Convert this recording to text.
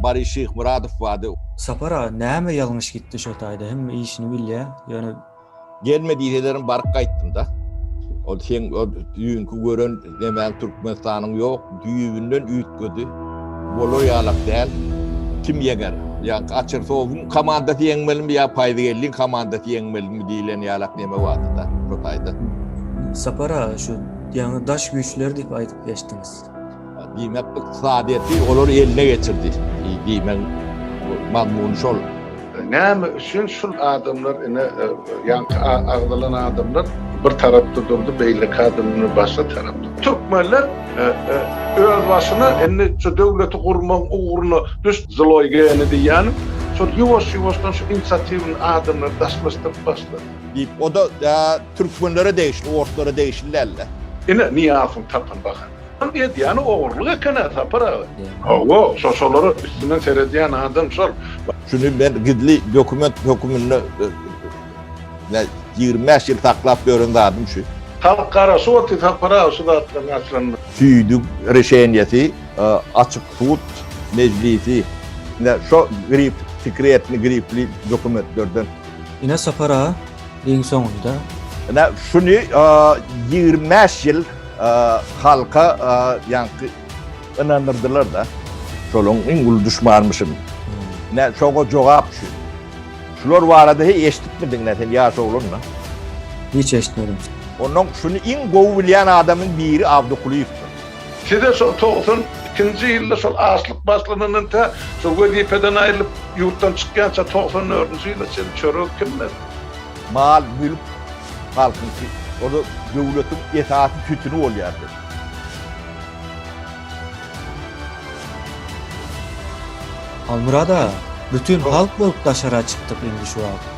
Boris Şyhmyradow bardy. Sapar aga näme ýalňyş gitdi şo taýda hemme işini bilýä ýöne. Gelme diýselerim baryp gaýtdymda. Ol seň o düýnki gören nemäň Türkmenistanyň ýok, düýbünden üýtgedi. Bolar ýalak däl. Kim ýeňer? Ýa Açyrsowyň komandasy ýeňmelimi ýa Paýzygeldiň komandasy ýeňmelimi diýlen ýalak neme bardy-da şo taýda. Sapar aga şu ýaňy daş güýçler diýip aýdyp geçdiňiz. Diýmek ykdysadyýeti olar eline geçirdi diýmegiň mazmuny şol. Näme üçin şul adamlar ine ýaňky agzalan adamlar bir tarapda durdy beýleki adamlar başga tarapda. Türkmenler öz başyna indi şu döwleti gurmagyň ugruna düş zloý geni diýýänim şol ýuwaş ýuwaşdan şu inisiatiwny adamlary daşlaşdyryp başlady. Diýip o-da türkmenlere degişli orslara degişli däldi. Ine Nyýazowyň tapan bahasy. Edýäni ogurlyk eken-ä Sapar aga. Hawa, şo şolara üstünden seredýän adam şol. Şuny men gizli dokument höküminde 25 ýyl saklap ýören zadym şu. Halk garaşyp otyr Sapar aga şu zatlaryň açylanyna. Süýdüň rişeniýesi, açyk sud mejlisi. Ine şo grif, sekretny grifli dokumentlerden. Ine Sapar aga iň soňunda. Ine şuny 25 ýyl halka ýaňky ynandyrdylar-da. Şolaň iň uly duşmanymyşyn. Ine şoňa jogap şu. Şular barada heý eşidipmidiň nä sen ýaş oglan-da? Hiç eşitmedim. Onnoň şuny iň gowy bilýän adamyň biri Abdy Kulyýewdir. Size şol 92-nji ýylda şol açlyk başlanandan tä şol wezipeden aýrylyp ýurtdan çykýança 94-nji ýyla çenli çöregi kim berdi? Mal, mülk halkyňky. O-da döwletiň esasy sütüni bolýardy. Halmyrat aga, bütin halk bolup daşara çykdyk indi şu wagt.